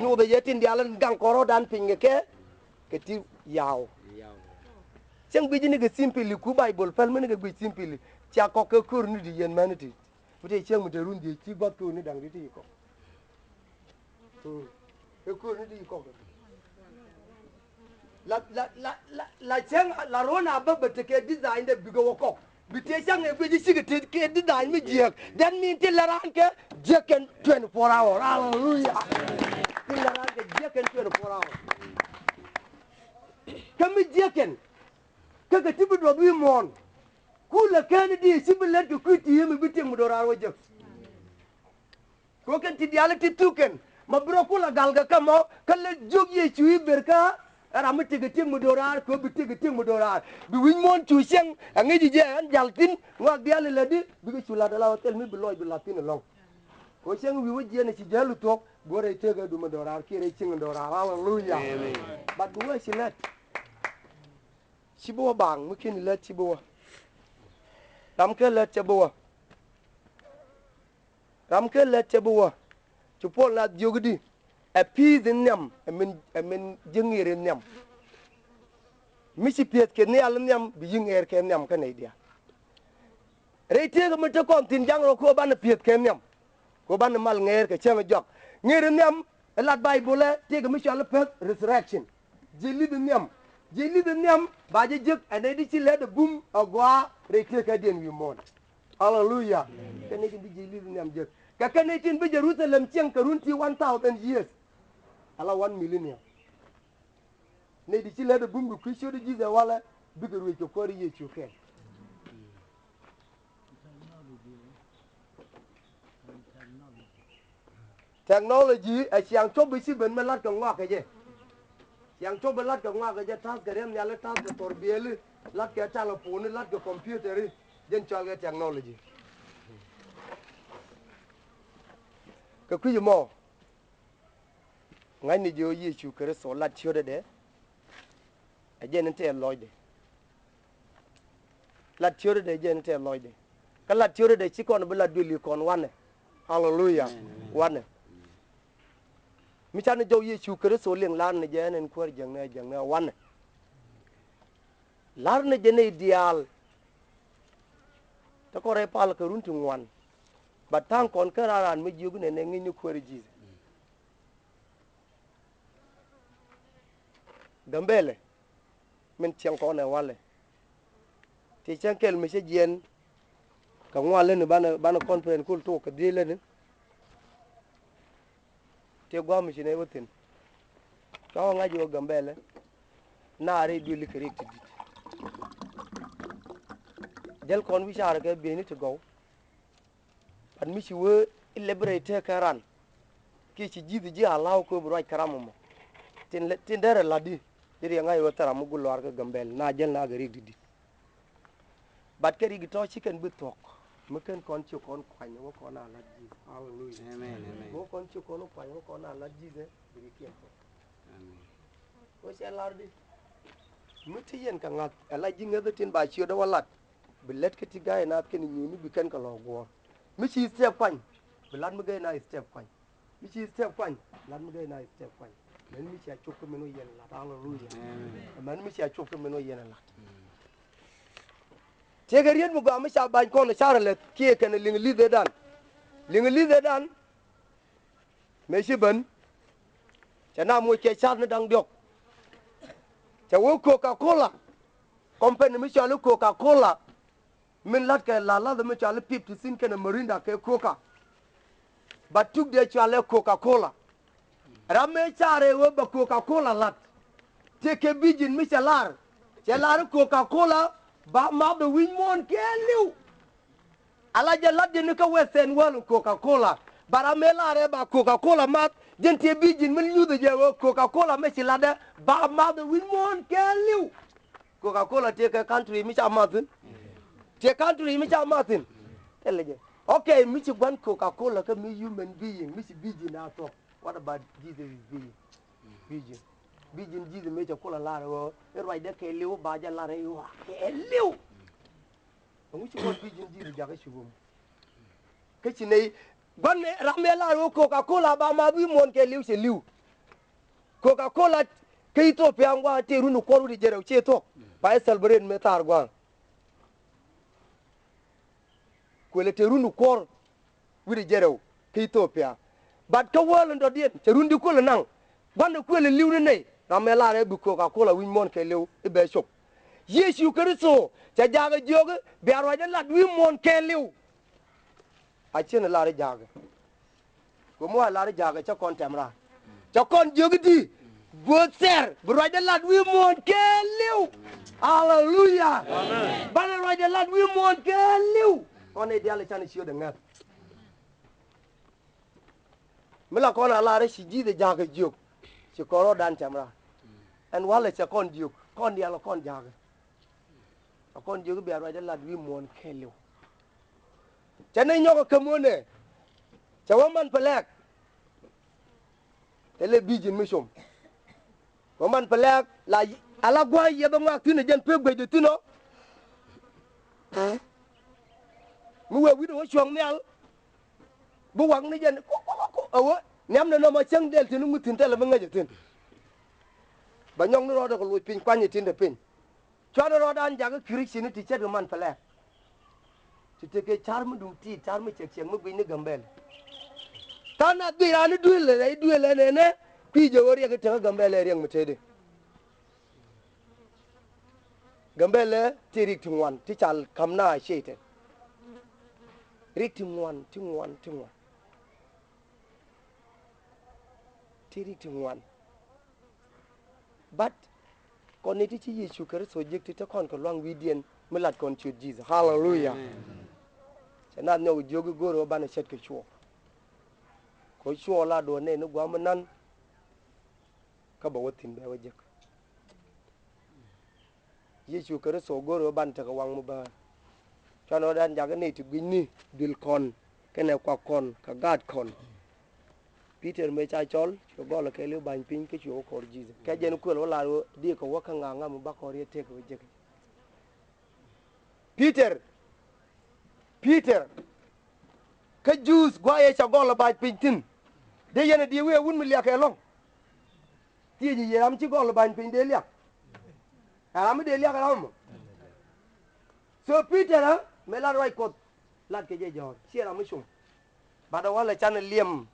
Nyothɛ yɛ tin diaal in gaŋ kɔn rɔ̱dan piny kɛ kɛ, kɛ ti yaw. Cäŋ guic ni kɛ simply ku Baibol päl mi ni kɛ guic simply. Cia kɔk kɛ ko̱r ni di yɛn män ti. Mi te cäŋ mi te run dhiec ci gua̱th ko̱r ni da̱ŋ di ti kɔk. Ɛ ko̱r ni di kɔk. La, la, la, la, la cäŋ la ro̱o̱n a bä bä tekɛ design dɛ bikɛ wä kɔk. Bi tëë cäŋ ɛ guic cikɛ te kɛ design mi jiääk. That mean ti la raan kɛ jiääk kɛn twenty four hour. Aleluya. Ti la raan kɛ jiääk kɛn twenty four hour. Kä mi jiääk kɛn. Kä kɛ ti bi duɔth wi̱i̱ muɔ̱ɔ̱n. Kulɛ kɛn di ci bi lät kɛ kui̱ ti mi bi tiek mi do̱raar wä jiääk. Kɛ ɣöö kɛn ti diaal ti thuk kɛn ma bi rɔ kulɛ gal kɛ kä mɔ kä lɛ jiök Yecu i̱ ber kä ɛ ram mi tekɛ tiek mi do̱raar kɛ ɣöö bi tekɛ tiek mi do̱raar. Bi wi̱c muɔ̱ɔ̱n cu cieŋ ɛ ŋäc ji̱ jɛ ɛn jal thi̱n ŋɔak diaal ilɛ di bikɛ cu la̱t ala ɣöö thil mi bi lɔc bi la̱t thi̱n ɛlɔ̱ŋ. Kɛ ɣöö cieŋ wi̱i̱ wä jiɛn ɛ ci jäl thuɔ̱k bi wä rɛy tekɛ du mi do̱raar kiɛ rɛy cieŋ mi do̱raar. Aleluya. Amen. But bi wä ci lät ci bi wä baaŋ mi kiɛn lät ci bi wä. Ram kɛ lät cɛ bi wä. Ram kɛ lät cɛ bi wä. Ci Puɔl na jiök di ɛ pi̱i̱th in nhiam ɛ min, ɛ min ji̱ ŋi̱i̱r in nhiam. Mi ci pi̱eth kɛ nhial in nhiam bi ji̱ ŋɛɛr kɛ nhiam kä nɛy diaal. Rɛy tëëk mi te kɔn thi̱n jaŋ rɔ kɛ ɣöö banɛ pi̱eth kɛ nhiam. Kɛ ɣöö banɛ mal ŋɛɛr kɛ cäŋ jɔak. Ŋi̱i̱r in nhiam ɛ lat Baibol ɛ tëëk mi cɔal i̱ first resurrection. Ji̱ li̱th in nhiam. Ji̱ li̱th in nhiam ba jɛ jek ɛ nɛy di ci lɛt ɛ bum ɛ gɔaa rɛy tëëkädiɛn wi̱i̱ muɔ̱ɔ̱n. Aleluya. Kɛ nɛy tin bi ji̱ li̱th nhiam jek kɛ kɛ nɛy tin bi Jerusalem cieŋ kɛ run ti one thousand years. Ala one millennium. Nɛy di ci lɛt ɛ bum kɛ kui̱ ciöt i̱ Jesus walɛ bikɛ ruëc kɛ kuäär i̱ Yecu kɛn. Technology ɛ ciaŋ cop bi ci ben mi la̱t kɛ ŋɔak kɛ jɛ. Ciaŋ cop bi la̱t kɛ ŋɔak kɛ jɛ, ta̱th kɛ riɛm nhiali, ta̱th kɛ thɔr biëëli, la̱t kɛ taliponi, la̱t kɛ kɔmpiutɛri, jɛn cɔal kɛ technology. Kɛ kui̱c mɔ ŋa̱cni jiö Yecu Kritho lat ciötdɛ dee. Ɛ jɛn in tɛɛr lɔcdɛ. Lat tiööri dee jɛn in tɛɛr lɔcdɛ. Kä lat tiööri dee ci kɔn bi lat duëli kɔn wanɛ. Aleluya. Amen, amen. Wanɛ. Mi canɛ jɔw Yecu Kritho liŋ lar ni jɛ ɛn in kuäär jäŋnɛ jäŋnɛ wanɛ. Lar ni jɛ nɛy diaal. Te kɔn rɛy pal kɛ run ti ŋuan. But tha̱a̱ŋ kɔn kä raan raan mi jiök nɛnɛ ŋi̱ny ni kuäär ji̱th. Gambɛlɛ min cieŋ kɔn ɛ walɛ. Ti cäŋ kɛl mi cä jiɛn kɛ ŋuan lätni banɛ, banɛ conference kul tok kɛ dhieec lätni. Ti gua̱a̱m mi ci nɛy wä thi̱n. Cua wä ŋa̱c wä Gambɛlɛ. Naar i̱ duëli kɛ riɛk ti di̱t. Jäl kɔn wi̱c caarɛ kɛ bieyni ti gɔw. But mi ci wee i̱ lɛp rɛy tëë kɛ ran. Kiɛ ci ji̱th ji̱ a la̱w kɛ bi ruac kɛ ram ɛmɔ. Tin lɛ, tin derɛ la̱t di. Di riɛŋ ŋa̱c wä thil ram mi gul lɔaar kä Gambɛl na jäl na kɛ riɛk di di̱t. But kɛ riɛk tɔ̱ ci kɛn bi thuɔ̱k. Mi kɛn kɔn ci kɔn kuany wä kɔn a la̱t ji̱th. Hallelujah. Amen, amen. Wä kɔn ci kɔn kuany wä kɔn a la̱t ji̱th ɛ bi riɛkiɛn thuɔ̱k. Amen. Wä cɛ lar di. Mi ti yɛn kɛ ŋa̱th ɛ la ji̱ ŋäthä tin ba ciötdä wä lat. Bi lät kä ti ga̱y naath kɛn inyuuni bi kɛn kɛ lɔ guɔ̱ɔ̱r. Mi ci step kuany bi lat mi ga̱y naath step kuany. Mi ci step kuany lat mi ga̱y naath step kuany. Mɛn mi cia cop kä min wä yɛn lat. Hallelujah. Amen. Mɛn mi cia cop kä min wä yɛn lat. Tiekɛ riet mi gɔaa mi ca ba̱ny kɔn carɛ lɛth kiɛ kɛn liŋ li̱th ëëdan. Liŋ li̱th ëëdan. Mëë ci ben cɛ na moc kɛ ca̱r ni da̱ŋ diɔ̱k. Cɛ wee Coca-Cola. Company mi cɔal i̱ Coca-Cola. Min la̱tkɛ la̱th la̱th mi cɔal i̱ Pepsi kɛnɛ Mirinda kɛ Coca. Ba tuk dee cɔal ɛ Coca-Cola. Ram mëë ca̱r ɛ wee bɛ Coca-Cola la̱t. Tëë kɛ vision mi cɛ lar. Cɛ lar i̱ Coca-Cola ba math ɛ wi̱c muɔ̱ɔ̱n kɛɛliw. Ala jɛ lat jɛ ni kä Western world Coca-Cola. But ram mëë lar ɛ ba Coca-Cola math, jɛn tëë bi ji̱n mi nyuth jɛ ɣöö Coca-Cola mi ci lat ɛ ba math ɛ wi̱c muɔ̱ɔ̱n kɛɛliw. Coca-Cola tëë kɛ country mi ca math thi̱n. Tëë country mi ca math thi̱n. Thilɛ jɛ. Okay, mi ci gua̱n Coca-Cola kä mi human being, mi ci bi ji̱n a thuɔ̱k. What about Jesus' being? Bi ji̱n. Bi ji̱n Jesus mëë cɛ kulɛ lar ɣöö i̱ ruacdɛ kɛɛliw ba jɛ lar i̱ ɣɔaa kɛɛliw. Ɛŋu ci kɔn bi ji̱n ji̱ jakä cuk ɛmɔ? Kä ci nɛy gua̱n ram ëë lar ɣöö Coca-Cola ba math wi̱i̱ muɔ̱ɔ̱n kɛɛliw cɛ li̱w. Coca-Cola kä Ethiopia ŋuan tëë run kuɔr wi̱cdɛ jiɛn rɛw ciɛ thuɔ̱k. Ba ɛ celebrate mëë thaar gua̱a̱ŋ. Kuëlɛ tëë run kuɔr wi̱cdɛ jiɛn rɛw kä Ethiopia. But kä world in dɔ̱diɛn cɛ run di kuëlɛ naŋ. Gua̱n ɛ kuëlɛ li̱w ni nɛy ram ëë lar ɛ bi Coca-Cola wi̱i̱ muɔ̱ɔ̱n kɛɛliw i̱ bɛ cop. Yecu Kritho cɛ jaakɛ jiök i̱ bia ruacdɛ lat wi̱i̱ muɔ̱ɔ̱n kɛɛliw. A cien lar i̱ jaakɛ. Kuɛ mi wa lar i̱ jaakɛ cä kɔn tɛm raar. Cɛ kɔn jiök i̱di guöth thɛr bi ruacdɛ lat wi̱i̱ muɔ̱ɔ̱n kɛɛliw. Aleluya. Amen. Banɛ ruacdɛ lat wi̱i̱ muɔ̱ɔ̱n kɛɛliw. Kɔn i̱ diaal i̱ canɛ ciötdɛ ŋäth. Mi la kɔn a lar i̱ ci ji̱th i̱ ja̱a̱k i̱ jiök. Ci kɔn rɔ̱dan cam raar. Ɛn walɛ cɛ kɔn jiök kɔn diaal kɔn ja̱a̱k. Cɛ kɔn jiök i̱ bia ruacdɛ lat wi̱i̱ muɔ̱ɔ̱n kɛɛliw. Cɛ ni nyɔk ɛ käm wänɛ. Cɛ wä man pɛ lɛɛk. Thilɛ bi ji̱n mi com. Wä man pɛ lɛɛk la ala gua̱a̱c yɛth ɛ ŋɔak thi̱n ɛ jɛn pek guecdɛ thi̱n ɔ. Mi wee wi̱cdɛ wä cuɔ̱ŋ nhial. Bi wak ni jɛn ko ko ko ko ɛ wä niam ni nɔmɔ cäŋ dɛl thi̱n ŋuth thi̱n thilɛ bi ŋäc ɛ thi̱n. Bɛ nyɔk ni rɔɔdɛ kɛ loc piny kuany ɛ ti̱n dɛ piny. Cuanɛ rɔɔdan jakä Christian ti ce̱tkɛ man pɛ lɛɛk. Ti tekɛ car mi duŋ ti̱i̱t car mi cɛk cɛk mi gui̱ny ni Gambɛl. Ka na dhil raan ni duël rɛy duël ɛn ɛnɛ kui̱ jɛ ɣöö riɛk i̱ tekä Gambɛl ɛ riɛk mi tëëdi. Gambɛl ɛ ti riɛk ti ŋuan ti cal ka̱m na Cɛytan. Riɛk ti ŋuan ti ŋuan ti ŋuan. Ti riɛk ti ŋuan. But kɔn ni ti ci Yecu Kritho jiäk ti te kɔn kɛ luaŋ wi̱i̱diɛn mi lat kɔn ciöt Jesus. Haleluya. Amen. Cɛ naath nyɔk jiök i̱ go̱o̱r ɣä banɛ ce̱tkɛ cuɔɔk. Kɛ ɣöö cuɔɔk la duɔ̱ɔ̱r nɛy ni gua̱a̱m mi nan. Kä bɛ wä thi̱n bɛ wä jek. Yecu Kritho go̱o̱r ɣä ban tekɛ waŋ mi bäär. Cuanɛ rɔɔdan jakä nɛy ti gui̱cni duël kɔn kɛnɛ kuak kɔn kɛ gaat kɔn. Peter mëë ca cɔl cuɛ gɔl kɛɛliw ba̱ny piny kä cuɛ wä kɔr Jesus. Kɛ jɛn kuël wä lar ɣöö diëëkɛ wä kä ŋa̱a̱ŋ ŋa̱m bakɔr yɛ tëëkɛ wä jek. Peter, Peter, kä Juudh gua̱a̱ yɛ ca gɔl ba̱ny piny thi̱n. Dee yɛn a diëë wee wut mi liak ɛlɔ̱ŋ. Thiec i̱ yɛ ram ci gɔl ba̱ny piny dee liak. Ɛ ram mi dee liak ɛ ram mɔ. So Peter ɛ mëë lar ruac Kuɔth. Lat kɛ jɛ jɔ̱ɔ̱r ciɛ ram mi cuŋ. Bat a walɛ canɛ liɛm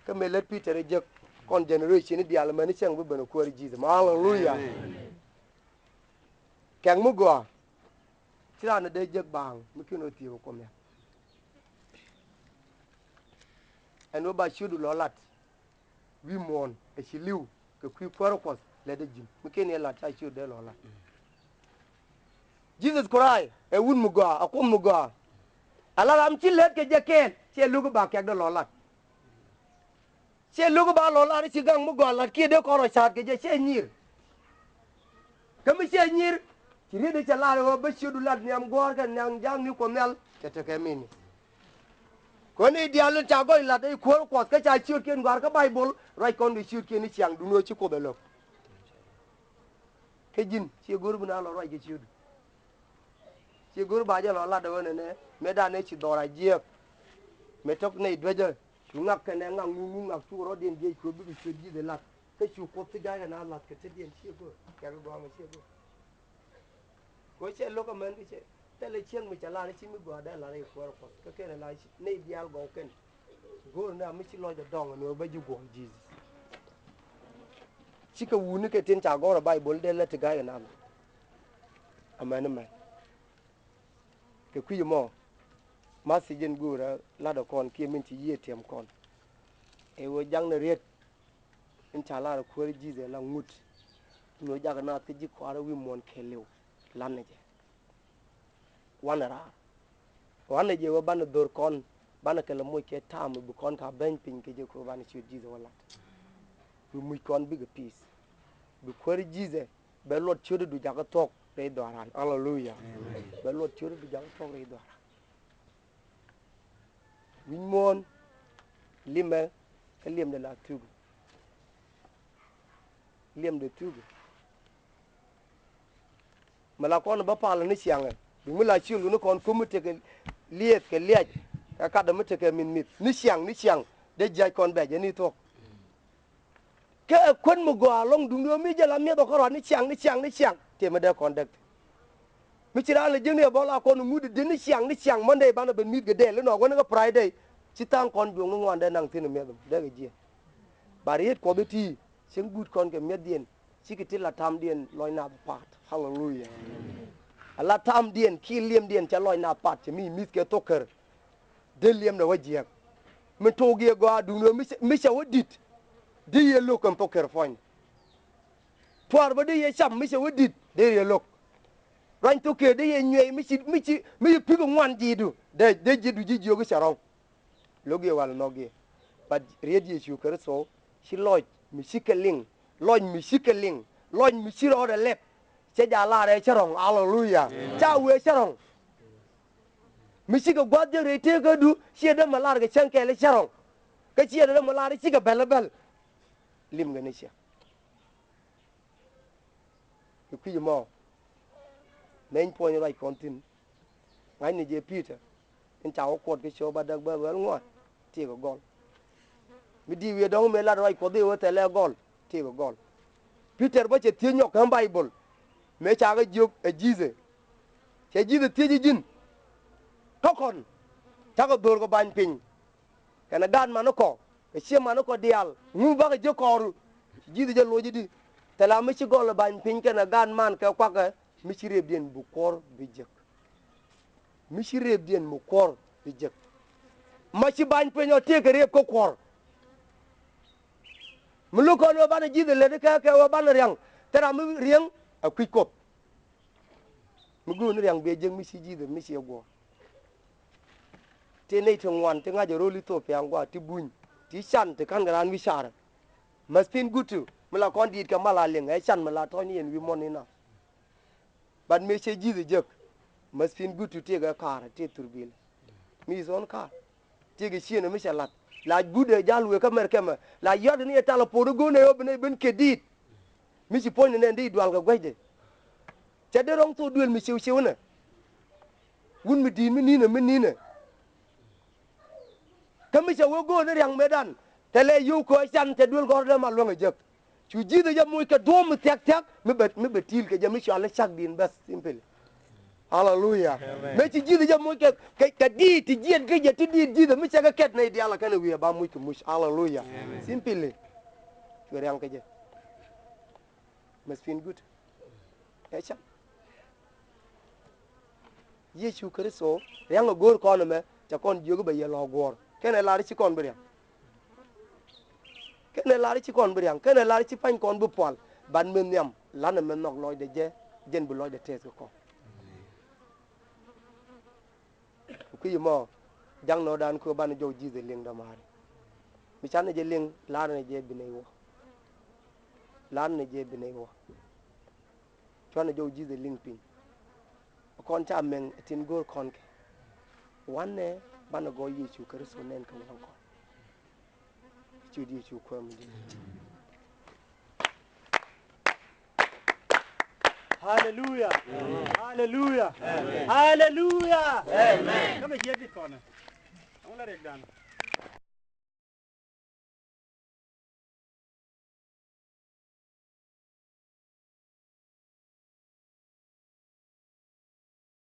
kä mëë lät Peter ɛ jek kɔn generation ni diaal mɛn ni cäŋ bi ben ɛ kuäär Jesus. Hallelujah. Kɛk mi gɔaa ci raan ɛ dee jek baaŋ mi kin ɔ thiek ɛ kuɔm ya. Ɛn wä ba ciötdu lɔ lat wi̱i̱ muɔ̱ɔ̱n ɛ ci li̱w kɛ kui̱ kuäärä Kuɔth lɛt ɛ ji̱n mi ken yɛ lat ca ciöt dee lɔ lat. Jesus Christ ɛ wut mi gɔaa, ɛ Kuoth mi gɔaa. Ala ram ci lät kɛ jɛ kɛɛl ciɛ luk ba kɛk dee lɔ lat. Ciɛ luk ba lɔ lat ci gaŋ mi gɔaa lat kiɛ dee kɔn rɔ ca̱a̱t kɛ jɛ ciɛ nyiir. Kä mi ciɛ nyiir ci riet i̱ cɛ lar ɣöö bä ciötdu lat nhiam gua̱a̱r kɛ nhiam ja̱a̱ŋni Kuɔth Nhial cɛ tekɛ mini. Kön i̱ diaal in ca gɔy lat i̱ kuäär Kuɔth kä ca ciötkiɛn gua̱a̱r kä Baibol ruac kɔn kɛ ciötkiɛn i̱ ciaŋ duŋni ɣöö ci Kuoth ɛ lo̱k. Kä ji̱n ciɛ go̱r bi na lɔ ruac kɛ ciötdu. Ciɛ go̱r ba jɛ lɔ lat ɣöö nɛnɛ mëë dan ëë ci dhɔr a jiɛɛk. Mëë tɔ̱k nɛy duecä cu ŋak kɛnɛ ŋak ŋuŋ ŋuŋ ŋak cuk rɔ̱diɛn jiɛc cuɔ̱p bikɛ ciöt ji̱th ɛ lat. Kä cu Kuoth ti ga̱a̱c kɛ na lath kɛ tetdiɛn ciɛ go̱r kɛkɛ gɔaa mɛ ciɛ go̱r. Kɛ ɣöö cɛ lo̱k ɛmɛn kä cɛ thilɛ cieŋ mi cɛ lar i̱ ci mi gɔaa dee lar i̱ kuäär Kuɔth kä kɛn ɛ la nɛy diaal gɔw kɛn. Go̱o̱r ni a mi ci lɔcdɛ dɔŋ ni ɣöö bä ji̱ guɔ̱ɔ̱r Jesus. Cikɛ wuni kɛ tin ca gɔ̱r ɛ Baibol dee lät ti ga̱a̱c ɛ na lath. Amen, amen. Kɛ kui̱c ɛmɔ message in go̱o̱rä latdä kɔn kiɛ min ci yiëë tiɛm kɔn. Ɛ ɣöö jaknɛ riet in ca lar ɛ kuäär Jesus la ŋut. Ni ɣöö jakɛ naath kä ji̱ kɔaarä wi̱i̱ muɔ̱ɔ̱n kɛɛliw. Lanɛ jɛ wanɛ raar. Wanɛ jɛ wä banɛ dho̱r kɔn banɛ kɛ lɛ moc kɛ ta̱a̱m bi kɔn ka beny piny kɛ jɛ kɛ wä banɛ ciöt Jesus wä lat. Bi muc kɔn bikɛ peace. Bi kuäär Jesus bɛ luɔt ciötdu jakä thuɔ̱k rɛy dhɔaran. Aleluya. Amen. Bɛ luɔt ciötdu jakä thuɔ̱k rɛy dhɔaran. Wi̱ny muɔ̱ɔ̱n limɛ kä liɛmdɛ la thuk. Liɛmdɛ thuk. Mi la kɔn bä palä ni ciaŋɛ bi mi la ciöl ni kɔn ko̱mi tekɛ lieth kɛ liac. Kɛ katdä mi tekɛ min mith ni ciaŋ ni ciaŋ dee jiac kɔn bɛ jɛ ni thuɔ̱k. Kä ɛ kuän mi gɔaa lɔŋ duŋdu mi jɛ la miɛth ɔ kä ruat ni ciaŋ ni ciaŋ ni ciaŋ. Tëë mi dee kɔn däk. Mi ci raan lɛ jiäkni ɛ bɔl a kɔn ŋut di ni ciaŋ ni ciaŋ Monday banɛ ben mi̱th kɛ dɛl inɔ wänä kä Friday. Ci tha̱a̱ŋ kɔn juɔ̱k ni ŋuan dee naŋ thi̱n ɛ miɛth dee kɛ jiɛ. Ba riet Kuɔth i̱ ti̱i̱ cieŋ guut kɔn kɛ miɛthdiɛn. Cikɛ ti la tamdiɛn lɔcna paat. Haleluya. A la tamdiɛn kiɛ liɛmdiɛn cɛ lɔcna paat cɛ mi mi̱th kɛ thok kär. Dee liɛmdɛ wä jiɛk. Min took yɛ gɔaa duundɛ mi cɛ wä di̱t. Dee yɛ lo̱k kɛn thok kär puɔ̱ny. Tuaar bä dee yɛ cam mi cɛ wä di̱t dee yɛ lo̱k. Ruany thok kär dee yɛ nyuɛy mi ci mi ci mi ci pi̱k ŋuan ji̱du dee dee ji̱du ji̱ jiök i̱ cɛ rɔ̱ŋ. Lo̱k yɛ wal nhɔk yɛ. But riet Yecu Kritho ci lɔc mi cikɛ liŋ. Lɔc mi cikɛ liŋ. Lɔc mi ci rɔɔdɛ lɛp. Cɛ jaal lar ɛ cä rɔ̱ŋ. Aleluya. Ca wee cä rɔ̱ŋ. Mi cikɛ gua̱th jek rɛy tëëkädu ciɛ dee mɛ lar kɛ cäŋ kɛɛl cä rɔ̱ŋ. Kä ciɛ dee mɛ lar cikɛ bɛl bɛl. Lim kɛ ni ciɛ. Kɛ kui̱c ɛmɔ nɛny puɔ̱ny ruac kɔn thi̱n. Ŋa̱cni jɛ Pi̱i̱tɛr in ca wä kuɔt kɛ cio̱o̱k ba däk bäth wäl ŋuan. Tiek ɛ gɔl mi di̱i̱t wi̱i̱ dɔ̱ŋ mëë lat ruac Kuɔth i̱ wä thɛlɛ ɛ gɔl. Tiek ɛ gɔl. Pi̱i̱tɛr bä cɛ thiec nyɔk kä Baibol mëë cakɛ jiök ɛ Ji̱thɛ. Cɛ Ji̱thɛ thiec i̱ ji̱n kä kɔn cakɛ dho̱r kɛ ba̱ny piny. Kɛnɛ gaat manikɔ kɛ ciɛ manikɔ diaal ŋu bakɛ ji̱ kɔɔru. Ji̱th jɛ loc i̱di thɛla mi ci gɔl ba̱ny piny kɛnɛ gaat man kɛ kuakɛ mi ci rëpdiɛn bi kuɔr bi jek. Mi ci rëpdiɛn mi kuɔr bi jek. Ma ci ba̱ny piny ɔ tëëkɛ rëp kä kuɔr. Mi luk kɔn wä banɛ Ji̱th lät kɛ kɛ wä banɛ riaŋ thɛra mi riɛŋ a kui̱c Kuɔth. Mi guun riaŋ biɛ jek mi ci Ji̱th mi ci ɛ guɔ. Ti nɛy ti ŋuan ti ŋa̱c ɛ ro̱l Ithiopia ŋuan ti buny ti can ti ka̱n kɛ raan wi̱c carɛ. Mäth pin gutu mi la kɔn di̱i̱t kɛ mal a liŋ ɛ can mi la tɔ̱ny yɛn wi̱i̱ muɔ̱n inɔ. But mëë cɛ Ji̱th ɛ jek mäth pin gutu tiek ɛ ka̱r tiek thurbil. Mi thon ka̱r. Tiek ɛ ciënɛ mi cɛ la̱t la guut ɛ jal wëë kä mɛr kɛmɛ la yɔt ni ɛ tal ɛ pot ɛ go̱o̱n ɛ ɣöö bi nɛy ben kiɛ di̱i̱t. Mi ci puɔ̱ny ni nɛn di dual kɛ guecdɛ. Cɛ dee rɔ̱ŋ thok duël mi ciw ciw nɛ. Wun mi di̱i̱t mi ni̱nɛ mi ni̱nɛ. Kä mi cɛ wee go̱o̱n ni ria̱ŋ mëëdan tɛ lɛ yio̱w kɔc can tɛ duël gɔ̱r dee ma luäŋ ɛ jek. Cu Ji̱th ɛ jɛ moc kɛ duɔ̱ɔ̱m mi thia̱k thia̱k mi bɛ mi bɛ ti̱i̱l kɛ jɛ mi cɔal i̱ cak di̱i̱n bɛth simpili. Aleluya. Mëë ci Ji̱thɛ jɛ moc kɛ, kɛ, kɛ diit ti jiɛn kä jɛ ti diit Ji̱thɛ mi cɛ kɛ kɛt nɛy diaal a kɛn ɛ wi̱i̱ a ba moc kɛ moc. Aleluya. Simply. Cuɛ riaŋ kä jɛ. Must feel good. Ɛ cam. Yecu Kritho riaŋ a go̱o̱r kɔn ɛmɛ, cɛ kɔn jiök bɛ yɛ lɔ guɔ̱ɔ̱r. Kɛnɛ lar ci kɔn bi riaŋ. Kɛnɛ lar ci kɔn bi riaŋ. Kɛnɛ lar ci pa̱ny kɔn bi pual. Ban mi nhiam, lanɛ mɛ nhɔk lɔcdɛ jɛ, jɛn bi lɔcdɛ tɛth kɛ kɔn. Ku ki yimɔ, ja̱ŋ nɔ dan ku banɛ jɔw Ji̱thɛ liŋ dɔ̱maari. Mi canɛ jɛ liŋ, lanɛ jɛ bi nɛy wä. Lanɛ jɛ bi nɛy wä. Cuanɛ jɔw Ji̱thɛ liŋ piny. Kɔn ca mɛŋ tin go̱o̱r kɔn kɛ. Wanɛ banɛ gɔɔ Yecu Kritho nɛn kɛ waŋ kɔn. Cu Yecu kuɛ mi di. Haleluya. Haleluya. Haleluya. Kamɛ jiɛ dit kɔnɛ. Aŋu la riɛk dan.